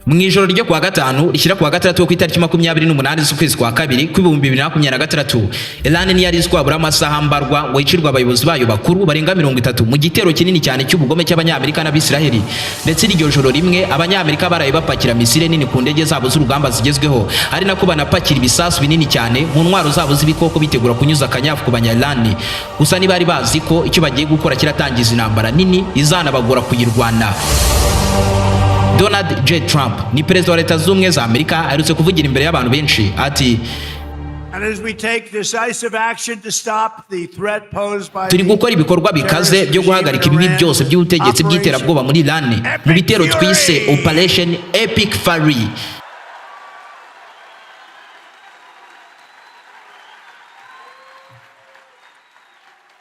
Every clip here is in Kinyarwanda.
Mu ijoro ryo kuwa gatanu rishyira kuwa gatandatu wo ku itariki 28 z'ukwezi kwa kabiri kw'2026, Iran ntiyari izi ko habura amasaha mbarwa ngo yicirwe abayobozi bayo bakuru barenga 30 mu gitero kinini cyane cy'ubugome cy'Abanyamerika n'Abisiraheli. Ndetse iryo joro rimwe Abanyamerika baraye bapakira misile nini ku ndege zabo z'urugamba zigezweho, ari nako banapakira ibisasu binini cyane mu ntwaro zabo z'ibikoko, bitegura kunyuza akanyafu ku Banya-Iran. Gusa ntibari bazi ko icyo bagiye gukora kiratangiza intambara nini izanabagora kuyirwana. Donald J. Trump ni perezida wa Leta Zunze Ubumwe za Amerika, aherutse kuvugira imbere y'abantu benshi ati: And as we take decisive action to stop the threat posed by "Turi gukora ibikorwa bikaze byo guhagarika ibibi byose by'ubutegetsi bw'iterabwoba muri Iran mu bitero twise Operation Epic Fury."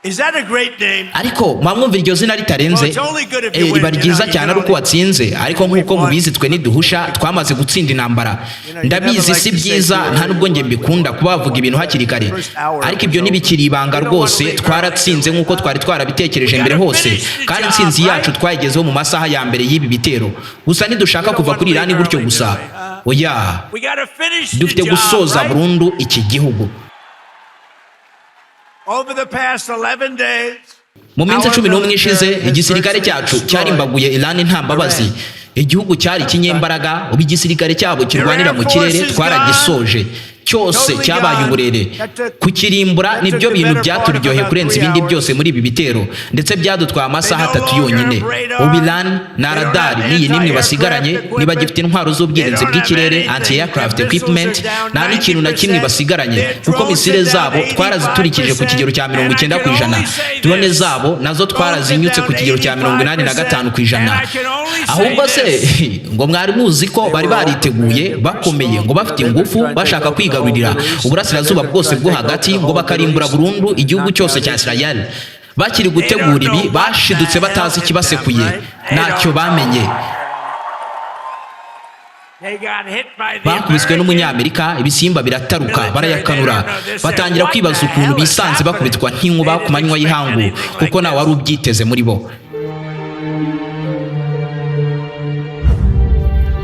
Is that a great name? Ariko mwamwumva iryo zina ritarenze? Riba ryiza cyane ari uko watsinze, ariko nk'uko mubizi, twe niduhusha twamaze gutsinda intambara. Ndabizi si byiza, nta nubwo njye mbikunda kuba bavuga ibintu hakiri kare, ariko ibyo ntibikiri ibanga rwose. Twaratsinze nk'uko twari twarabitekereje mbere hose, kandi intsinzi yacu twayigezeho mu masaha ya mbere y'ibi bitero. Gusa ntidushaka kuva kuri Irani gutyo gusa, oya. We got to finish the Dufite job, gusoza right? burundu iki gihugu. Over the past 11 days, Mu minsi 11 ishize, igisirikare cyacu cyarimbaguye Irani nta mbabazi. Igihugu cyari ikinyembaraga, ubu igisirikare cyabo kirwanira mu kirere twaragisoje cyose, cyabaye uburere. Kukirimbura nibyo bintu byaturyoheye kurenza ibindi byose muri ibi bitero, ndetse byadutwaye amasaha 3 yonyine. Ubu Iran na radari n'iyi n'imwe basigaranye, ntibagifite intwaro z'ubwirinzi bw'ikirere, anti aircraft equipment, nta n'ikintu na kimwe basigaranye, kuko misile zabo twaraziturikije ku kigero cya 90%, drone zabo nazo twarazinyutse ku kigero cya 85%. Ahubwo se ngo mwari muzi ko bari bariteguye bakomeye, ngo bafite ingufu, bashaka kwigarurira uburasirazuba bwose bwo hagati, ngo bakarimbura burundu igihugu cyose cya Israel? Bakiri gutegura ibi, bashidutse batazi ikibasekuye, ntacyo bamenye. They got hit by the Bakubiswe n'Umunyamerika, ibisimba birataruka, barayakanura, batangira kwibaza ukuntu bisanze bakubitwa nk'inkuba ku manywa y'ihangu, kuko nta wari ubyiteze muri bo.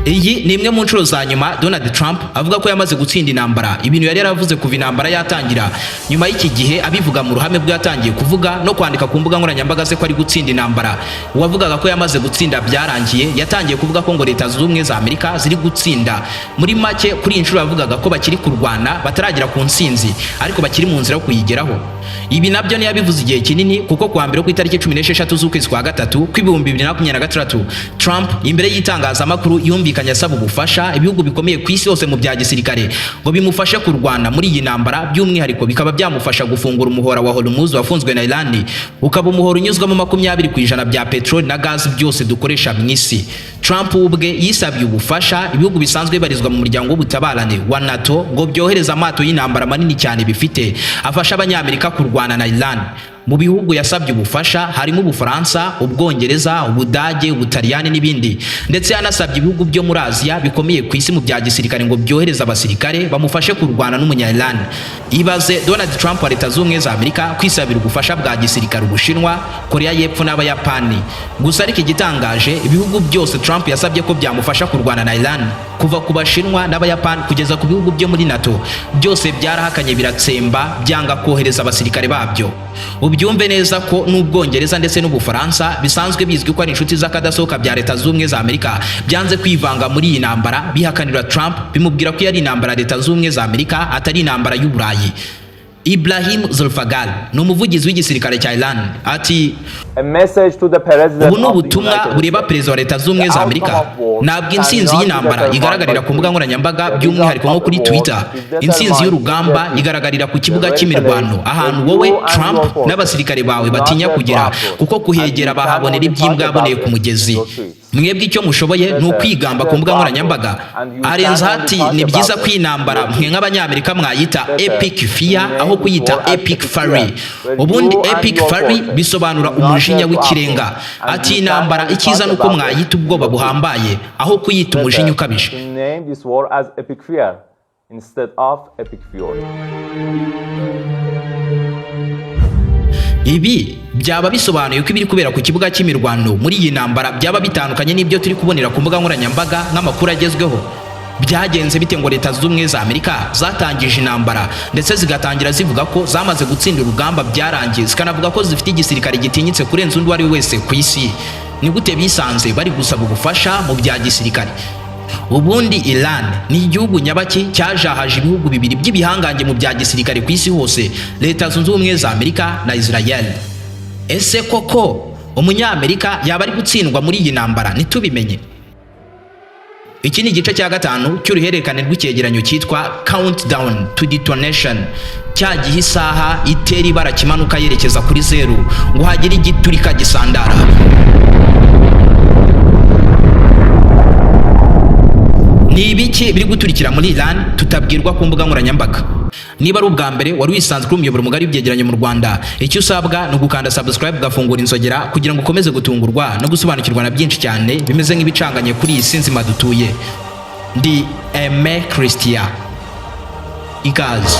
Iyi ni imwe mu nshuro za nyuma Donald Trump avuga ko yamaze gutsinda intambara, ibintu yari yaravuze kuva intambara yatangira. Nyuma y'iki gihe abivuga mu ruhame bwo yatangiye kuvuga no kwandika ku mbuga nkoranyambaga ze ko ari gutsinda intambara, uwavugaga ko yamaze gutsinda byarangiye yatangiye kuvuga ko ngo Leta Zunze Ubumwe za Amerika ziri gutsinda. Muri make, kuri iyi nshuro yavugaga ko bakiri kurwana, bataragera ku ntsinzi, ariko bakiri mu nzira yo kuyigeraho. Ibi nabyo ntiyabivuze igihe kinini, kuko kuwa mbere ku itariki 16 z'ukwezi kwa gatatu kw'2026, Trump imbere y'itangazamakuru yumvikanye asaba ubufasha ibihugu bikomeye ku isi hose mu bya gisirikare ngo bimufashe kurwana muri iyi ntambara, by'umwihariko bikaba byamufasha gufungura umuhora wa Hormuz wafunzwe na Iran, ukaba umuhora unyuzwamo 20% bya peteroli na gazi byose dukoresha mu isi. Trump ubwe yisabiye ubufasha ibihugu bisanzwe bibarizwa mu muryango w'ubutabarane wa NATO ngo byohereze amato y'intambara manini cyane bifite, afasha Abanyamerika kurwana na Iran. Mu bihugu yasabye ubufasha harimo Ubufaransa, Ubwongereza, Ubudage, Ubutaliyani n'ibindi. Ndetse yanasabye ibihugu byo muri Aziya bikomeye ku isi mu bya gisirikare ngo byohereze abasirikare bamufashe kurwana n'umunya-Iran. Ibaze Donald Trump wa Leta Zunze Ubumwe za Amerika kwisabira ubufasha bwa gisirikare Ubushinwa, Korea y'Epfo n'Abayapani. Gusa ariko igitangaje, ibihugu byose Trump yasabye ko byamufasha kurwana na Iran, kuva ku Bashinwa n'Abayapani kugeza ku bihugu byo muri NATO, byose byarahakanye biratsemba, byanga kohereza abasirikare babyo. Ubyumve neza ko n'Ubwongereza ndetse n'Ubufaransa bisanzwe bizwi ko ari inshuti z'akadasohoka bya Leta Zunze Ubumwe za Amerika byanze kwivanga muri iyi ntambara, bihakanira Trump, bimubwira ko yari intambara ya Leta Zunze Ubumwe za Amerika, atari intambara y'Uburayi. Ibrahim Zolfaghar ni umuvugizi w'igisirikare cya Iran, ati: A message to the president "Ubu ni of the ubutumwa United bureba States. perezida wa Leta Zunze Ubumwe za Amerika. Ntabwo intsinzi y'intambara igaragarira ku mbuga nkoranyambaga, by'umwihariko nko kuri Twitter. Intsinzi y'urugamba igaragarira ku kibuga cy'imirwano, ahantu wowe Trump n'abasirikare bawe batinya kugera, kuko kuhegera bahabonera iby'imbwa yaboneye ku mugezi. Mwebwe icyo mushoboye ni ukwigamba ku mbuga nkoranyambaga." Arenzaho ati: "Ni byiza ko iyi ntambara mwe nk'Abanyamerika mwayita Epic Fear aho kuyita Epic Fury. Ubundi Epic Fury bisobanura umujinya w'ikirenga." Ati: "Intambara icyiza ni uko mwayita ubwoba buhambaye aho kuyita umujinya ukabije." To name this war as Epic Fear instead of Epic Fury. Ibi Byaba bisobanuye ko ibiri kubera ku kibuga cy'imirwano muri iyi ntambara byaba bitandukanye n'ibyo turi kubonera ku mbuga nkoranyambaga nk'amakuru agezweho. Byagenze bite ngo Leta Zunze Ubumwe za Amerika zatangije intambara, ndetse zigatangira zivuga ko zamaze gutsinda urugamba byarangiye, zikanavuga ko zifite igisirikare gitinyitse kurenza undi uwo ari we wese ku isi? Ni gute bisanze bari gusaba ubufasha mu bya gisirikare? Ubundi Iran ni igihugu nyabaki cyajahaje ibihugu bibiri by'ibihangange mu bya gisirikare ku isi hose, Leta Zunze Ubumwe za Amerika na Israel. Ese koko Umunyamerika yaba ari gutsindwa muri iyi ntambara ntitubimenye? Iki ni igice cya gatanu cy'uruhererekane rw'icyegeranyo cyitwa Countdown to Detonation, cya gihe isaha itera ibara kimanuka yerekeza kuri zeru ngo hagire igiturika gisandara. Ni ibiki biri guturikira muri Iran tutabwirwa ku mbuga nkoranyambaga? Niba ari ubwa mbere wari wisanzwe kuri umuyoboro mugari w'ibyegeranyo mu Rwanda, icyo usabwa ni ugukanda subscribe, ugafungura inzogera kugira ngo ukomeze gutungurwa no gusobanukirwa na byinshi cyane bimeze nk'ibicanganye kuri iyi si nzima dutuye. Ndi Aime Christian, ikaze.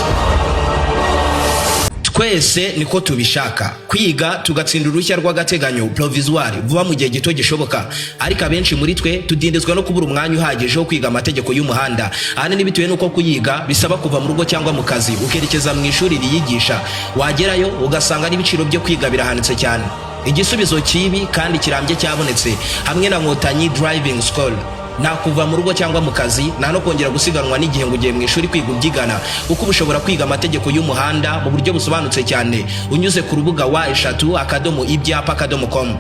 Twese niko tubishaka, kwiga tugatsinda uruhushya rw'agateganyo, provisoire, vuba mu gihe gito gishoboka. Ariko abenshi muri twe tudindizwa no kubura umwanya uhagije wo kwiga amategeko y'umuhanda, ahanini bitewe n'uko kuyiga bisaba kuva mu rugo cyangwa mu kazi ukerekeza mu ishuri riyigisha, wagerayo ugasanga n'ibiciro byo kwiga birahanitse cyane. Igisubizo kibi kandi kirambye cyabonetse hamwe na Nkotanyi Driving School. Nta kuva mu rugo cyangwa mu kazi, nta no kongera gusiganwa n'igihe ngo ugiye mu ishuri kwiga ubyigana, kuko uba ushobora kwiga amategeko y'umuhanda mu buryo busobanutse cyane unyuze ku rubuga www.ibyapa.com.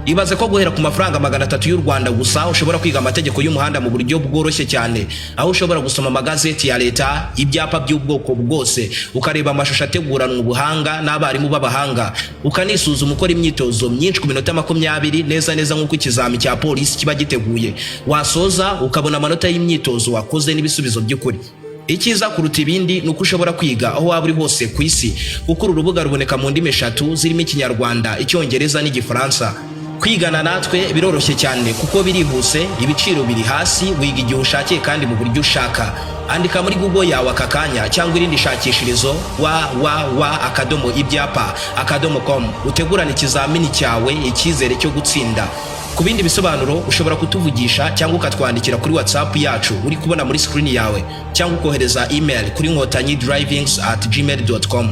Ibaze ko guhera ku mafaranga 300 y'u Rwanda gusa ushobora kwiga amategeko y'umuhanda mu buryo bworoshye cyane, aho ushobora gusoma amagazeti ya leta, ibyapa by'ubwoko bwose, ukareba amashusho ateguranwa ubuhanga n'abarimu b'abahanga, ukanisuzuma ukora imyitozo myinshi ku minota 20, neza neza nk'uko ikizami cya polisi kiba giteguye. Wasoza ukabona amanota y'imyitozo wakoze n'ibisubizo by'ukuri. Icyiza kuruta ibindi ni uko ushobora kwiga aho waba uri hose ku isi, kuko uru rubuga ruboneka mu ndimi eshatu zirimo Ikinyarwanda, Icyongereza n'Igifaransa. Kwigana natwe biroroshye cyane kuko birihuse, ibiciro biri hasi, wiga igihe ushakiye kandi mu buryo ushaka. Andika muri Google yawe aka kanya cyangwa irindi shakishirizo www.ibyapa.com, utegurane ikizamini cyawe icyizere cyo gutsinda. Ku bindi bisobanuro ushobora kutuvugisha cyangwa ukatwandikira kuri WhatsApp yacu uri kubona muri screen yawe, cyangwa ukohereza email kuri nkotanyidrivings@gmail.com.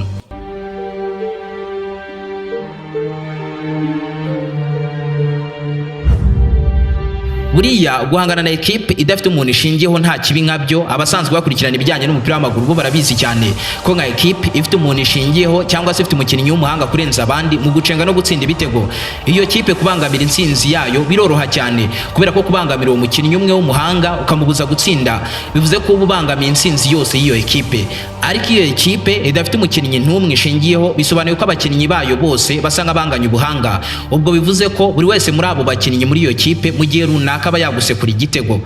Buriya guhangana na ekipe idafite umuntu ishingiyeho nta kibi nkabyo. Abasanzwe bakurikirana ibijyanye n'umupira w'amaguru bo barabizi cyane ko nka ekipe ifite umuntu ishingiyeho cyangwa se ifite umukinnyi w'umuhanga kurenza abandi mu gucenga no gutsinda ibitego, iyo kipe kubangamira intsinzi yayo biroroha cyane, kubera ko kubangamira uwo mukinnyi umwe w'umuhanga ukamubuza gutsinda bivuze ko uba ubangamiye intsinzi yose y'iyo ekipe. Ariko iyo ekipe idafite umukinnyi n'umwe ishingiyeho, bisobanuye ko abakinnyi bayo bose basa nk'abanganya ubuhanga. Ubwo bivuze ko buri wese muri abo bakinnyi muri iyo kipe mu gihe runaka aba yagusekura igitego.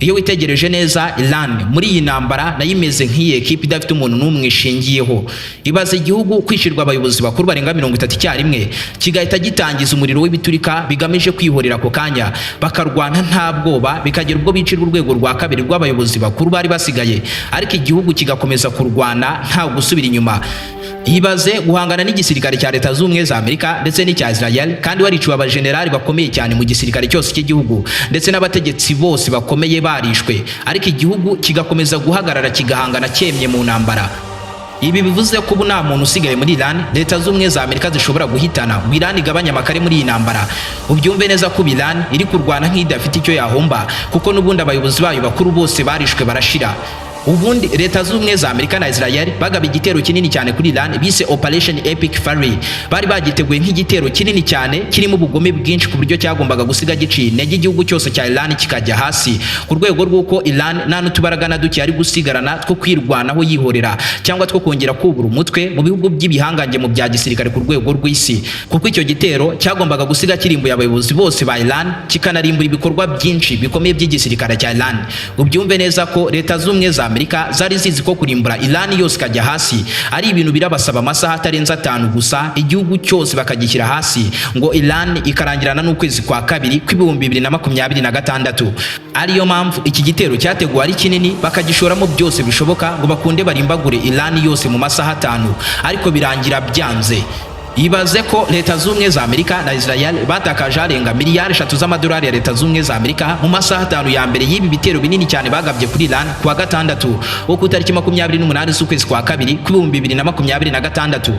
Iyo witegereje neza, Iran muri iyi ntambara nayo imeze nk'iyi ekipe idafite umuntu n'umwe ishingiyeho. Ibaze igihugu kwicirwa abayobozi bakuru barenga 30 icyarimwe, kigahita gitangiza umuriro w'ibiturika bigamije kwihorera ako kanya, bakarwana nta bwoba, bikagera ubwo bicirwa urwego rwa kabiri rw'abayobozi bakuru bari basigaye, ariko igihugu kigakomeza kurwana nta gusubira inyuma. Ibaze guhangana n'igisirikare cya Leta Z'Ubumwe za Amerika ndetse n'icya Israel, kandi wariciwe abajenerali bakomeye cyane mu gisirikare cyose cy'igihugu, ndetse n'abategetsi bose bakomeye barishwe, ariko igihugu kigakomeza guhagarara kigahangana cyemye mu ntambara. Ibi bivuze ko ubu nta muntu usigaye muri Iran Leta Z'Ubumwe za Amerika zishobora guhitana ngo Iran igabanye amakare muri iyi ntambara. Ubyumve neza ko Iran iri kurwana nk'idafite icyo yahomba, kuko n'ubundi abayobozi bayo bakuru bose barishwe barashira. Ubundi Leta Z'Ubumwe za Amerika na Israel bagaba igitero kinini cyane kuri Iran bise Operation Epic Fury. Bari bagiteguye nk'igitero kinini cyane kirimo ubugome bwinshi, ku buryo cyagombaga gusiga giciye intege igihugu cyose cya Iran kikajya hasi, ku rwego rw'uko Iran nta n'utubaraga na duke yari gusigarana two kwirwanaho yihorera cyangwa two kongera kubura umutwe mu bihugu by'ibihangange mu bya gisirikare ku rwego rw'isi, kuko icyo gitero cyagombaga gusiga kirimbuye abayobozi bose ba Iran, kikanarimbura ibikorwa byinshi bikomeye by'igisirikare cya Iran. Ubyumve neza ko Leta Z'Ubumwe za Amerika zari zizi ko kurimbura Iran yose ikajya hasi ari ibintu birabasaba amasaha atarenze 5 gusa, igihugu cyose bakagishyira hasi, ngo Iran ikarangirana n'ukwezi kwa kabiri kw'2026. Ariyo mpamvu iki gitero cyateguwe ari kinini, bakagishoramo byose bishoboka ngo bakunde barimbagure Iran yose mu masaha 5, ariko birangira byanze. Ibaze ko Leta z'Ubumwe za Amerika na Israel batakaje arenga miliyari 3 z'amadolari ya Leta z'Ubumwe za Amerika mu masaha 5 ya mbere y'ibi bitero binini cyane bagabye kuri Iran kuwa gatandatu wo ku itariki 28 z'ukwezi kwa kabiri k'2026.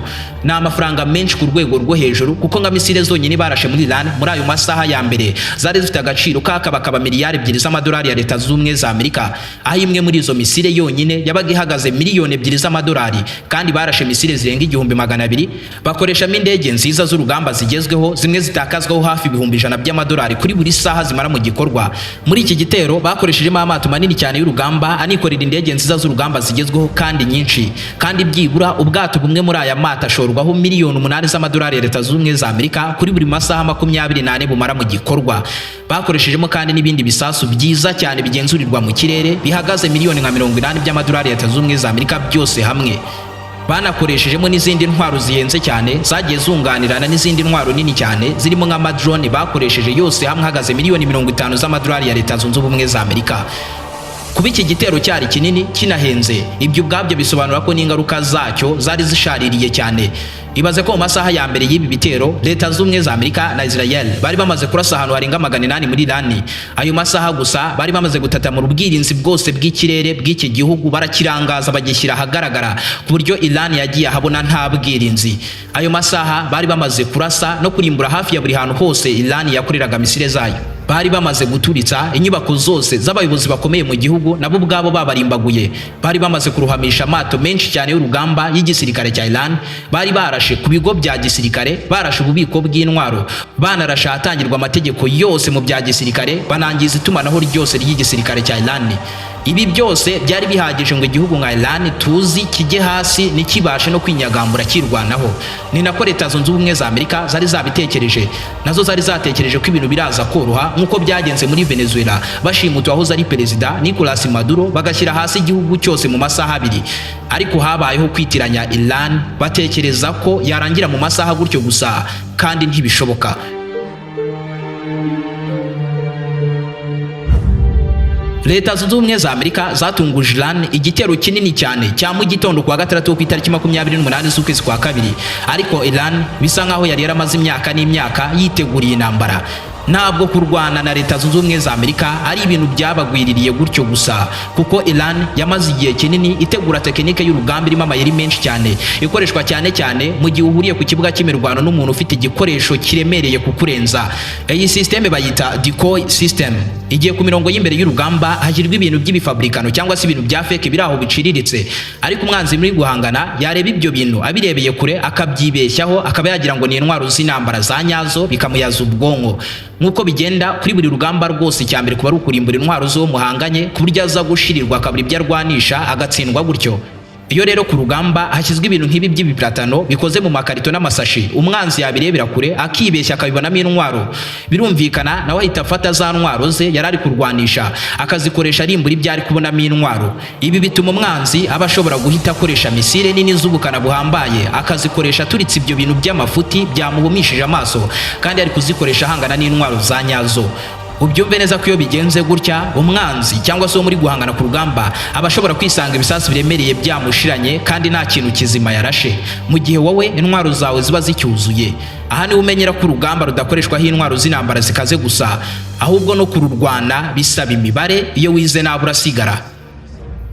Ni amafaranga menshi ku rwego rwo hejuru, kuko nka misile zonyine barashe muri Iran muri ayo masaha ya mbere zari zifite agaciro kakabakaba miliyari 2 z'amadolari ya Leta z'Ubumwe za Amerika, aho imwe muri izo misile yonyine yabaga ihagaze miliyoni 2 z'amadolari. Kandi barashe misile zirenga 1200, bakoreshamo indege nziza z'urugamba zigezweho, zimwe zitakazwaho hafi 100,000 by'amadolari kuri buri saha zimara mu gikorwa. Muri iki gitero bakoreshejemo amato manini cyane y'urugamba anikorera indege nziza z'urugamba zigezweho kandi nyinshi, kandi byibura ubwato bumwe muri aya mato ashorwaho miliyoni 8 z'amadolari ya Leta z'Ubumwe za Amerika kuri buri masaha 24 bumara mu gikorwa. Bakoreshejemo kandi n'ibindi bisasu byiza cyane bigenzurirwa mu kirere bihagaze miliyoni nka 80 by'amadolari ya Leta z'Ubumwe za Amerika byose hamwe. Banakoreshejemo n'izindi ntwaro zihenze cyane zagiye zunganirana n'izindi ntwaro nini cyane, zirimo nk'amadrone bakoresheje, yose hamwe ahagaze miliyoni 50 z'amadolari ya Leta zunze Ubumwe za Amerika. Kuba iki gitero cyari kinini kinahenze, ibyo ubwabyo bisobanura ko n'ingaruka zacyo zari zishaririye cyane. Ibaze ko mu masaha ya mbere y'ibi bitero, Leta z'Ubumwe za Amerika na Israel bari bamaze kurasa ahantu harenga 800 muri Iran. Ayo masaha gusa bari bamaze gutatamura ubwirinzi bwose bw'ikirere bw'iki gihugu, barakirangaza, bagishyira ahagaragara ku buryo Iran yagiye ahabona nta bwirinzi. Ayo masaha bari bamaze kurasa no kurimbura hafi ya buri hantu hose Iran yakoreraga misile zayo. Bari bamaze guturitsa inyubako zose z'abayobozi bakomeye mu gihugu, nabo ubwabo babarimbaguye. Bari bamaze kuruhamisha amato menshi cyane y'urugamba y'igisirikare cya Iran. Bari barashe ku bigo bya gisirikare, barashe ububiko bw'intwaro, banarashe ahatangirwa amategeko yose mu bya gisirikare, banangiza itumanaho ryose ry'igisirikare cya Iran. Ibi byose byari bihagije ngo igihugu nka Iran tuzi kijye hasi, ntikibashe no kwinyagambura kirwanaho. Ni nako Leta zunze Ubumwe za Amerika zari zabitekereje. Nazo zari zatekereje ko ibintu biraza koroha nk'uko byagenze muri Venezuela, bashimuta uwahoze ari perezida Nicolas Maduro, bagashyira hasi igihugu cyose mu masaha 2. Ariko habayeho kwitiranya Iran, batekereza ko yarangira mu masaha gutyo gusa, kandi ntibishoboka. Leta zunze Ubumwe za Amerika zatunguje Iran igitero kinini cyane cya mu gitondo kuwa gatandatu ku itariki 28 z'ukwezi kwa kabiri, ariko Iran bisa nkaho yari yaramaze imyaka n'imyaka yiteguriye intambara. Ntabwo kurwana na Leta zunze Ubumwe za Amerika ari ibintu byabagwiririye gutyo gusa, kuko Iran yamaze igihe kinini itegura tekinike y'urugamba irimo amayeri menshi cyane, ikoreshwa cyane cyane mu gihe uhuriye ku kibuga cy'imirwano n'umuntu ufite igikoresho kiremereye kukurenza. Iyi system bayita decoy system. Igiye ku mirongo y'imbere y'urugamba hashyirwa ibintu by'ibifabrikano cyangwa se ibintu bya fake biri aho biciriritse, ariko umwanzi muri guhangana yareba ibyo bintu abirebeye kure akabyibeshyaho, akaba yagira ngo ni intwaro z'intambara za nyazo, bikamuyaza ubwonko. Nk'uko bigenda kuri buri rugamba rwose, icya mbere kuba ari ukurimbura intwaro z'uwo muhanganye, ku buryo aza gushirirwa akabura ibyo arwanisha, agatsindwa gutyo. Iyo rero ku rugamba hashyizwe ibintu nk'ibi by'ibipiratano bikoze mu makarito n'amasashi, umwanzi yabirebera kure akibeshya akabibonamo intwaro, birumvikana nawe ahita afata za ntwaro ze yari ari kurwanisha akazikoresha arimbura ibyo ari kubonamo intwaro. Ibi bituma umwanzi aba ashobora guhita akoresha misile nini z'ubukana buhambaye, akazikoresha aturitse ibyo bintu by'amafuti byamuhumishije amaso, kandi ari kuzikoresha ahangana n'intwaro za nyazo. Ubyumve neza ko iyo bigenze gutya, umwanzi cyangwa se uwo muri guhangana ku rugamba aba ashobora kwisanga ibisasu biremereye byamushiranye kandi nta kintu kizima yarashe, mu gihe wowe intwaro zawe ziba zicyuzuye. Aha niho umenyera ko urugamba rudakoreshwaho intwaro z'intambara zikaze gusa, ahubwo no kururwana bisaba imibare. Iyo wize nabi urasigara.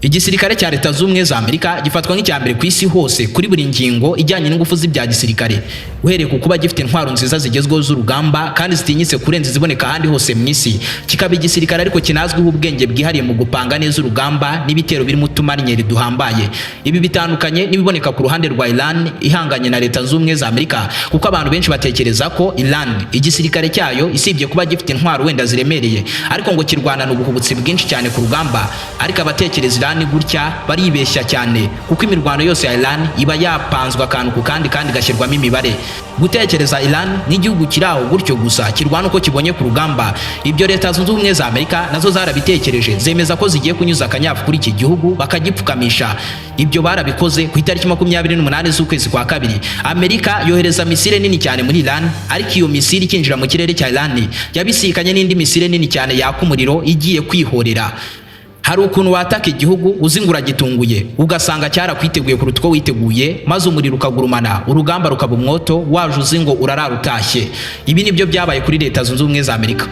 Igisirikare cya Leta z'Ubumwe za Amerika gifatwa nk'icya mbere ku isi hose kuri buri ngingo ijyanye n'ingufu z'ibya gisirikare, uhereye ku kuba gifite intwaro nziza zigezweho z'urugamba kandi zitinyitse kurenza iziboneka ahandi hose mu isi. Kikaba igisirikare ariko kinazwiho ubwenge bwihariye mu gupanga neza urugamba n'ibitero birimo utumannyeri duhambaye. Ibi bitandukanye n'ibiboneka ku ruhande rwa Iran ihanganye na Leta z'Ubumwe za Amerika, kuko abantu benshi batekereza ko Iran igisirikare cyayo, isibye kuba gifite intwaro wenda ziremereye, ariko ngo kirwanana ubuhubutsi bwinshi cyane ku rugamba. Ariko abatekereza Iran gutya baribeshya cyane, kuko imirwano yose ya Iran iba yapanzwe akantu ku kandi, kandi igashyirwamo imibare. Gutekereza Iran nk'igihugu kiri aho gutyo gusa kirwana uko kibonye ku rugamba, ibyo Leta zunze Ubumwe za Amerika nazo zarabitekereje, zemeza ko zigiye kunyuza akanyafu kuri iki gihugu bakagipfukamisha. Ibyo barabikoze ku itariki 28 z'ukwezi kwa kabiri. Amerika yohereza misile nini cyane muri Iran, ariko iyo misile ikinjira mu kirere cya Iran yabisikanye n'indi misile nini cyane yaka umuriro igiye kwihorera. Hari ukuntu wataka igihugu uzi ngo uragitunguye, ugasanga cyarakwiteguye kuruta uko witeguye, maze umuriro ukagurumana, urugamba rukaba umwoto, waje uzi ngo urarara utashye. Ibi nibyo byabaye kuri Leta Zunze Ubumwe za Amerika.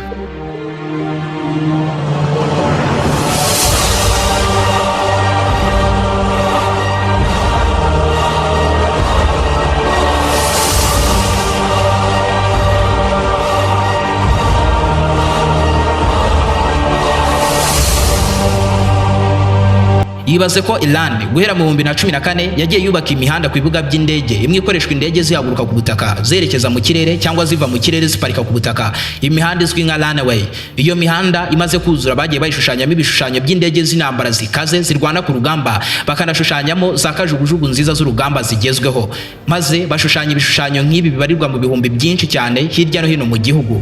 Yibaze ko Iran guhera mu 2014 yagiye yubaka imihanda ku bibuga by'indege, imwe ikoreshwa indege zihaguruka ku butaka zerekeza mu kirere cyangwa ziva mu kirere ziparika ku butaka, imihanda izwi nka runway. Iyo mihanda imaze kuzura, bagiye bayishushanyamo ibishushanyo by'indege z'intambara zikaze zirwana ku rugamba, bakanashushanyamo za kajugujugu nziza z'urugamba zigezweho, maze bashushanya ibishushanyo nk'ibi bibarirwa mu bihumbi byinshi cyane hirya no hino mu gihugu.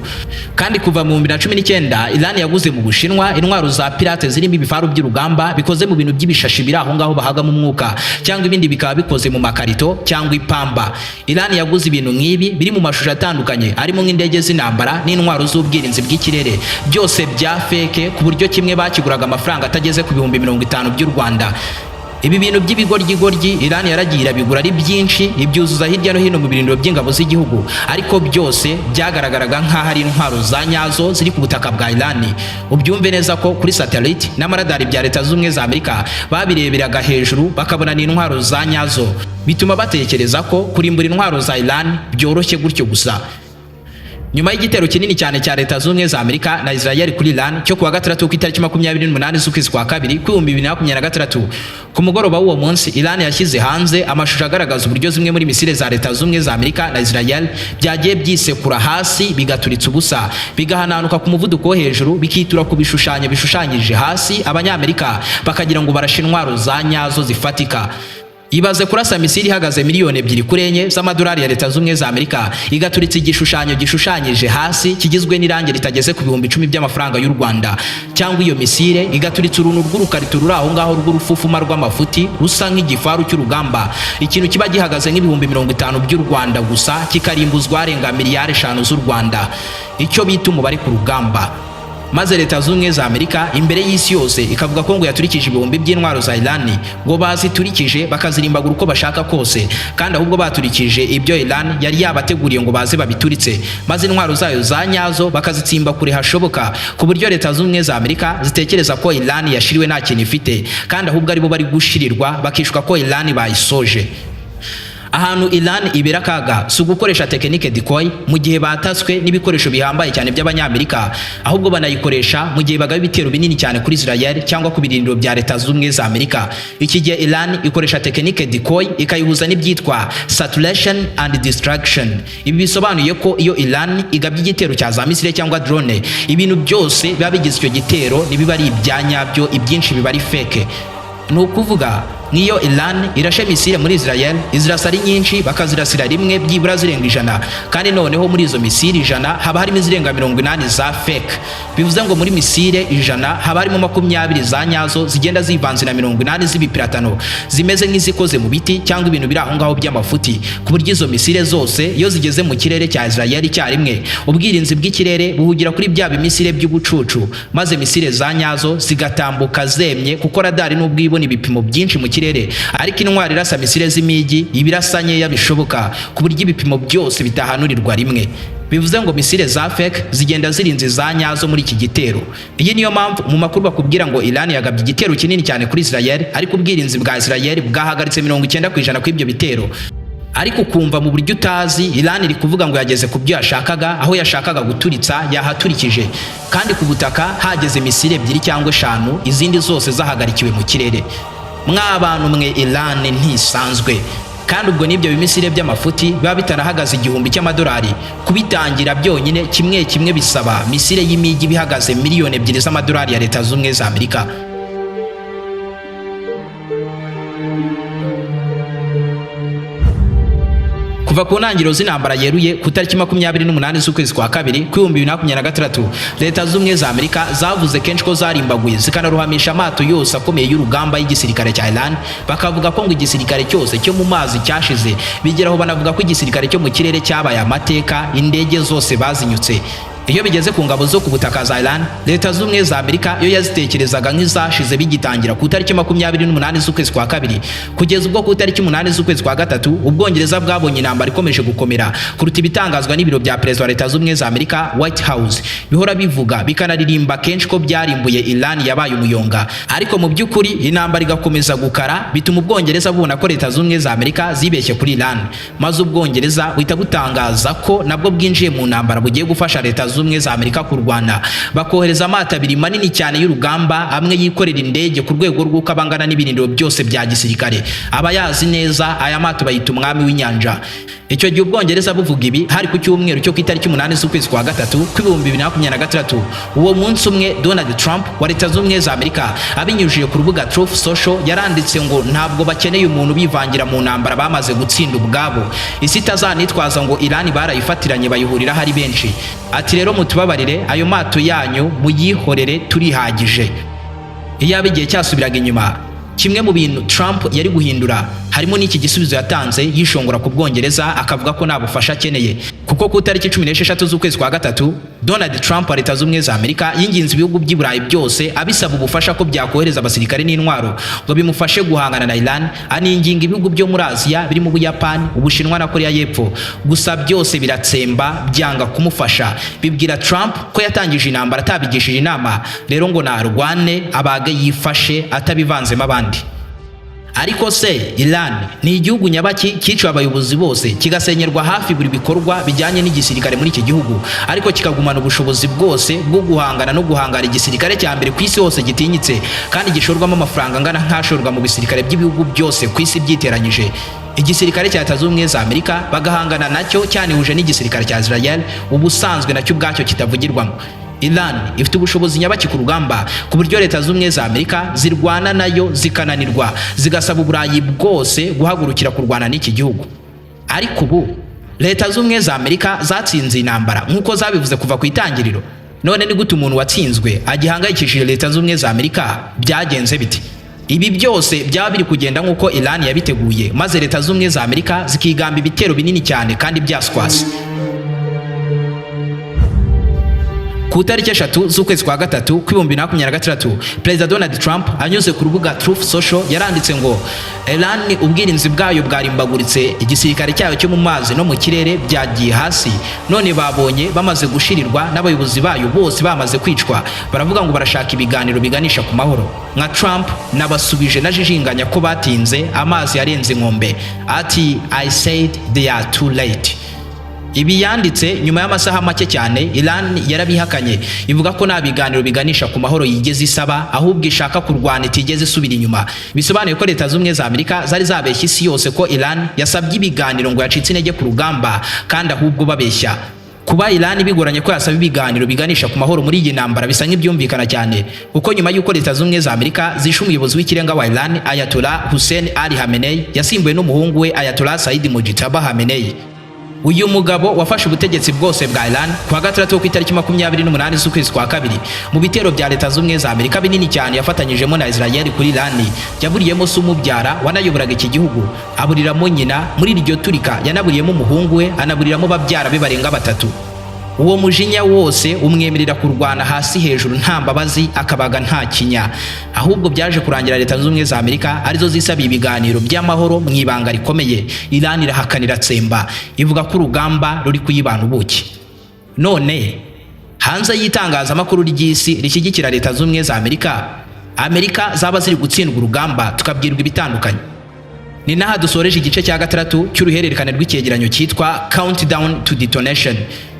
Kandi kuva mu 2019, Iran yaguze mu Bushinwa intwaro za pirate zirimo ibifaru by'urugamba bikoze mu bintu by'ibishashi biri aho ngaho bahagamo umwuka, cyangwa ibindi bikaba bikoze mu makarito cyangwa ipamba. Iran yaguze ibintu nk'ibi biri mu mashusho atandukanye, arimo nk'indege z'intambara n'intwaro z'ubwirinzi bw'ikirere, byose bya fake, ku buryo kimwe bakiguraga amafaranga atageze ku 50,000 by'u Rwanda. Ibi bintu by'ibigoryi Iran yaragiye irabigura ari byinshi, ibyuzuza hirya no hino mu birindiro by'ingabo z'igihugu, ariko byose byagaragaraga nk'aho ari intwaro za nyazo ziri ku butaka bwa Iran. Ubyumve neza ko kuri satellite n'amaradari bya Leta Zunze Ubumwe za Amerika babireberaga hejuru bakabona ni intwaro za nyazo, bituma batekereza ko kurimbura intwaro za Iran byoroshye gutyo gusa. Nyuma y'igitero kinini cyane cya Leta Zunze Ubumwe za Amerika na Israel kuri Iran cyo kuwa gatandatu ku itariki 28 z'ukwezi kwa kabiri ku 2026, ku mugoroba w'uwo munsi Iran yashyize hanze amashusho agaragaza uburyo zimwe muri misile za Leta Zunze Ubumwe za Amerika na Israel byagiye byisekura hasi, bigaturitsa ubusa, bigahananuka ku muvuduko wo hejuru, bikitura ku bishushanyo bishushanyije hasi, Abanyamerika bakagira ngo barashe intwaro za nyazo zifatika. Ibaze kurasa misile ihagaze miliyoni 2 kuri enye z'amadolari ya Leta Zunze Ubumwe za Amerika, igaturitsa igishushanyo gishushanyije hasi kigizwe n'irangi ritageze ku 10,000 by'amafaranga y'u Rwanda, cyangwa iyo misile igaturitsa uruntu rw'urukarito ruri aho ngaho rw'urufufuma rw'amafuti rusa nk'igifaru cy'urugamba, ikintu kiba gihagaze nk'ibihumbi 50 by'u Rwanda gusa, kikarimbuzwa arenga miliyari 5 z'u Rwanda, icyo bita umubare ku rugamba. Maze Leta Zunze Ubumwe za Amerika imbere y'isi yose ikavuga ko ngo yaturikije ibihumbi by'intwaro za Iran, ngo baziturikije bakazirimbagura uko bashaka kose, kandi ahubwo baturikije ibyo Iran yari yabateguriye ngo baze babituritse, maze intwaro zayo za nyazo bakazitsimba kure hashoboka, ku buryo Leta Zunze Ubumwe za Amerika zitekereza ko Iran yashiriwe nta kintu ifite, kandi ahubwo aribo bari gushirirwa bakishwa ko Iran bayisoje. Ahantu Iran ibera akaga si ugukoresha technique decoy mu gihe batatswe n'ibikoresho bihambaye cyane by'Abanyamerika, ahubwo banayikoresha mu gihe bagaba ibitero binini cyane kuri Israel cyangwa ku birindiro bya Leta Zunze Ubumwe za Amerika. Iki gihe Iran ikoresha technique decoy ikayihuza n'ibyitwa saturation and destruction. Ibi bisobanuye ko iyo Iran igabye igitero cya za misile cyangwa drone, ibintu byose biba bigize icyo gitero ntibiba ari ibya nyabyo, ibyinshi biba ari fake. Ni ukuvuga nk'iyo Iran irashe misile muri Israel, izirasa ari nyinshi, bakazirasira rimwe byibura zirenga 100, kandi noneho muri izo misile 100 haba harimo izirenga 80 za fake. Bivuze ngo muri misile 100 haba harimo 20 za nyazo zigenda zivanze na 80 z'ibipiratano zimeze nk'izikoze mu biti cyangwa ibintu biri aho ngaho by'amafuti, ku buryo izo misile zose iyo zigeze mu kirere cya Israel icyarimwe, ubwirinzi bw'ikirere buhugira kuri bya bimisile by'ubucucu, maze misile za nyazo zigatambuka zemye, kuko radari nubwo ibona ibipimo byinshi mu kirere, ariko intwaro irasa misile z'imigi ibirasa nkeya bishoboka, ku buryo ibipimo byose bitahanurirwa rimwe. Bivuze ngo misile za fake zigenda zirinze za nyazo muri iki gitero. Iyi niyo mpamvu mu makuru bakubwira ngo Iran yagabye igitero kinini cyane kuri Israel, ariko ubwirinzi bwa Israel bwahagaritse 90% kw'ibyo bitero, ariko ukumva mu buryo utazi Iran iri kuvuga ngo yageze ku byo yashakaga, aho yashakaga guturitsa yahaturikije, kandi ku butaka hageze misile ebyiri cyangwa eshanu, izindi zose zahagarikiwe mu kirere. Mwabantu mwe, Iran ntisanzwe. Kandi ubwo n'ibyo bimisile by'amafuti biba bitanahagaze 1,000 cy'amadolari kubitangira byonyine, kimwe kimwe bisaba misile y'imigi bihagaze miliyoni 2 z'amadolari ya Leta Zunze Ubumwe za Amerika. Kuva ku ntangiriro z'intambara yeruye ku tariki 28 z'ukwezi kwa kabiri ku 2026, Leta Zunze Ubumwe za Amerika zavuze kenshi ko zarimbaguye zikanaruhamisha amato yose akomeye y'urugamba y'igisirikare cya Iran, bakavuga ko ngo igisirikare cyose cyo mu mazi cyashize, bigeraho banavuga ko igisirikare cyo mu kirere cyabaye amateka, indege zose bazinyutse. Iyo bigeze ku ngabo zo ku butaka za Iran, Leta z'Ubumwe za Amerika yo yazitekerezaga nk'izashize bigitangira ku itariki 28 z'ukwezi kwa kabiri, kugeza ubwo ku itariki 8 z'ukwezi kwa gatatu Ubwongereza bwabonye intambara ikomeje gukomera kuruta ibitangazwa n'ibiro bya perezida wa Leta z'Ubumwe za Amerika, White House, bihora bivuga bikanaririmba kenshi ko byarimbuye Iran, yabaye umuyonga, ariko mu by'ukuri intambara igakomeza gukara. Bituma Ubwongereza bubona ko Leta z'Ubumwe za Amerika zibeshye kuri Iran, maze Ubwongereza buhita butangaza ko nabwo bwinjiye mu ntambara, bugiye gufasha Leta z'Ubumwe za Amerika kurwana, bakohereza amato abiri manini cyane y'urugamba, amwe yikorera indege ku rwego rw'uko abangana n'ibirindiro byose bya gisirikare. Aba yazi neza aya mato bayita Umwami w'Inyanja. Icyo gihe Ubwongereza buvuga ibi hari ku cyumweru cyo ku itariki 8 z'ukwezi kwa gatatu kw'2026. Uwo munsi umwe, Donald Trump wa Leta z'Ubumwe za Amerika, abinyujije ku rubuga Truth Social, yaranditse ngo ntabwo bakeneye umuntu bivangira mu ntambara bamaze gutsinda ubwabo, isi itazanitwaza ngo Iran barayifatiranye bayihuriraho ari benshi. Ati: "Rero mutubabarire, ayo mato yanyu muyihorere, turihagije." Iyaba igihe cyasubiraga inyuma, kimwe mu bintu Trump yari guhindura harimo n'iki gisubizo yatanze yishongora ku Bwongereza, akavuga ko nta bufasha akeneye, kuko ku itariki 16 z'ukwezi kwa gatatu Donald Trump wa Leta z'Ubumwe za Amerika yinginze ibihugu by'i Burayi byose, abisaba ubufasha ko byakohereza abasirikare n'intwaro ngo bimufashe guhangana na Iran, aninginga ibihugu byo muri Aziya birimo Ubuyapani, Ubushinwa na Korea y'Epfo. Gusa byose biratsemba, byanga kumufasha, bibwira Trump ko yatangije intambara atabigishije inama, rero ngo narwane abage yifashe atabivanzemo abandi. Ariko se Iran ni igihugu nyabaki cyiciwe abayobozi bose, kigasenyerwa hafi buri bikorwa bijyanye n'igisirikare muri iki gihugu, ariko kikagumana ubushobozi bwose bwo guhangana no guhangara igisirikare cya mbere ku isi hose gitinyitse kandi gishorwamo amafaranga angana nk'ashorwa mu bisirikare by'ibihugu byose ku isi byiteranyije, igisirikare cya Leta z'Ubumwe za Amerika, bagahangana nacyo cyanihuje n'igisirikare cya Israel ubusanzwe nacyo ubwacyo kitavugirwamo? Iran ifite ubushobozi nyabaki ku rugamba ku buryo Leta z'Ubumwe za Amerika zirwana nayo zikananirwa, zigasaba Uburayi bwose guhagurukira kurwana n'iki gihugu? Ariko ubu Leta z'Ubumwe za Amerika zatsinze intambara nk'uko zabivuze kuva ku itangiriro. None ni gute umuntu watsinzwe agihangayikishije Leta z'Ubumwe za Amerika? Byagenze bite? Ibi byose byaba biri kugenda nk'uko Iran yabiteguye, maze Leta z'Ubumwe za Amerika zikigamba ibitero binini cyane kandi byaswase. Ku itariki 3 z'ukwezi kwa gatatu kw'2026, Perezida Donald Trump anyuze ku rubuga Truth Social yaranditse ngo Iran ubwirinzi bwayo bwarimbaguritse, igisirikare cyayo cyo mu mazi no mu kirere byagiye hasi, none babonye bamaze gushirirwa n'abayobozi bayo bose bamaze kwicwa, baravuga ngo barashaka ibiganiro biganisha ku mahoro. Nka Trump nabasubije najijinganya ko batinze, amazi yarenze inkombe. Ati: "I said they are too late." Ibi yanditse nyuma y'amasaha make cyane. Iran yarabihakanye, ivuga ko nta biganiro biganisha ku mahoro yigeze isaba, ahubwo ishaka kurwana, itigeze isubira inyuma. Bisobanuye ko Leta z'Ubumwe za Amerika zari zabeshye isi yose ko Iran yasabye ibiganiro, ngo yacitse intege ku rugamba, kandi ahubwo babeshya. Kuba Iran bigoranye ko yasaba ibiganiro biganisha ku mahoro muri iyi ntambara bisa nk'ibyumvikana cyane, kuko nyuma y'uko Leta z'Ubumwe za Amerika zishe umuyobozi w'ikirenga wa Iran, Ayatollah Hussein Ali Khamenei, yasimbuwe n'umuhungu we Ayatollah Said Mujtaba Khamenei. Uyu mugabo wafashe ubutegetsi bwose bwa Iran kuwa gatandatu ku itariki 28 z'ukwezi kwa kabiri mu bitero bya Leta z'Ubumwe za Amerika binini cyane yafatanyijemo na Israel kuri Iran. Yaburiyemo se umubyara wanayoboraga iki gihugu, aburiramo nyina muri iryo turika, yanaburiyemo umuhungu we, anaburiramo babyara be barenga batatu. Uwo mujinya wose umwemerera kurwana hasi hejuru nta mbabazi, akabaga nta kinya. Ahubwo byaje kurangira Leta z'Ubumwe za Amerika arizo zisabiye ibiganiro by'amahoro mu ibanga rikomeye. Iran irahakanira tsemba, ivuga ko urugamba ruri kuyibana ubuki. None hanze y'itangazamakuru ry'isi rishyigikira Leta z'Ubumwe za Amerika, Amerika zaba ziri gutsindwa urugamba, tukabwirwa ibitandukanye. Ni naha dusoreje igice cya gatandatu cy'uruhererekane rw'icyegeranyo cyitwa Countdown to Detonation.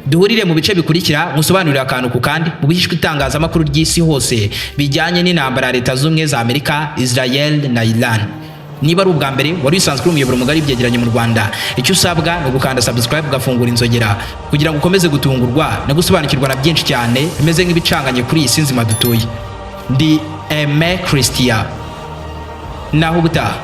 Duhurire mu bice bikurikira musobanurire akantu ku kandi mu bihishwe itangazamakuru ry'isi hose bijyanye n'intambara ya Leta z'Ubumwe za Amerika, Israel na Iran. Niba ari ubwa mbere wari usanzwe uri umuyoboro mugari w'ibyegeranyo mu Rwanda, icyo usabwa ni ugukanda subscribe, ugafungura inzogera kugira ngo ukomeze gutungurwa no gusobanukirwa na byinshi cyane bimeze nk'ibicanganye kuri iyi si nzima dutuye. Ndi Aime Christian, naho ubutaha.